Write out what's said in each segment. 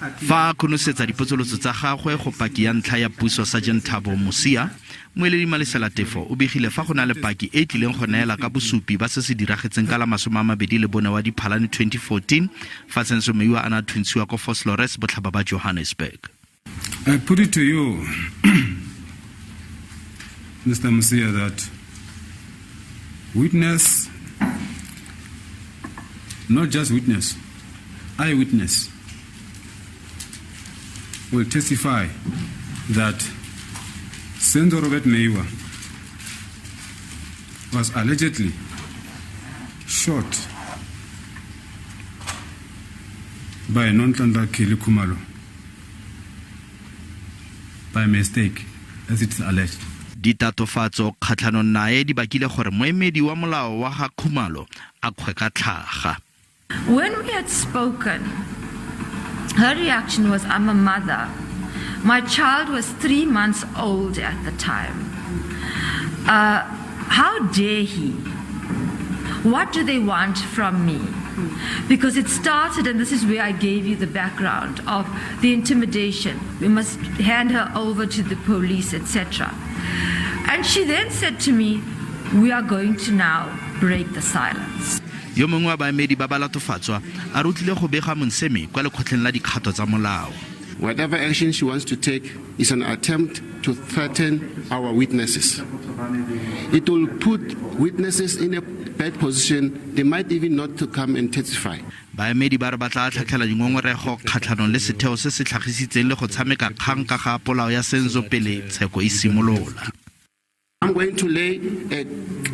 Fa a konosetsa dipotsolotso tsa gagwe go paki ya ntlha ya puso Sergeant Thabo Mosia, mmueledi Malesela Teffo o begile fa go na le paki e e tlileng go neela ka bosupi ba se se diragetseng ka la 24 wa Diphalane 2014 fa Senzo Meyiwa a ne a thuntshiwa ko Vosloorus, botlhaba ba Johannesburg. I put it to you, Mr. Mosia, that witness, not just witness, eyewitness, will testify that Senzo Robert Meyiwa was allegedly shot by Nonhlanhla Kelly Khumalo by mistake, as it's alleged. Ditatofatso kgatlhanong nae di bakile gore moemedi wa molao wa ga Khumalo a kgwe ka tlhaga. When we had spoken, her reaction was, I'm a mother. My child was 3 months old at the time. How dare he? What do they want from me? Because it started, and this is where I gave you the background of the intimidation. We must hand her over to the police, etc. And she then said to me, we are going to now break the silence. Yo mongwe wa baemedi ba balatofatswa a re o tlile go bega Monsemi kwa lekgotleng la dikgato tsa molao. Whatever action she wants to take is an attempt to threaten our witnesses. It will put witnesses in a bad position. They might even not to come and testify. Baemedi ba re ba tla tlhatlhela dingongorego kgatlhanong le setheo se se tlhagisitseng le go tshameka kgang ka ga polao ya Senzo pele tsheko e simolola. I'm going to lay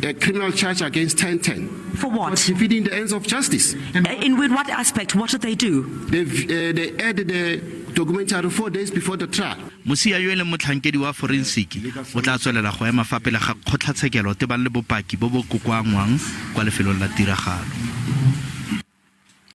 a criminal charge against 1010. For what? For defeating the ends of justice. In what aspect? What did they do? They added the documentary 4 days before the trial. Mosia yo e leng motlhankedi wa forensiki o tla tswelela go ema fa pele ga kgotlatshekelo tebang le bopaki bo bo kokoanngwang kwa lefelong la tiragalo.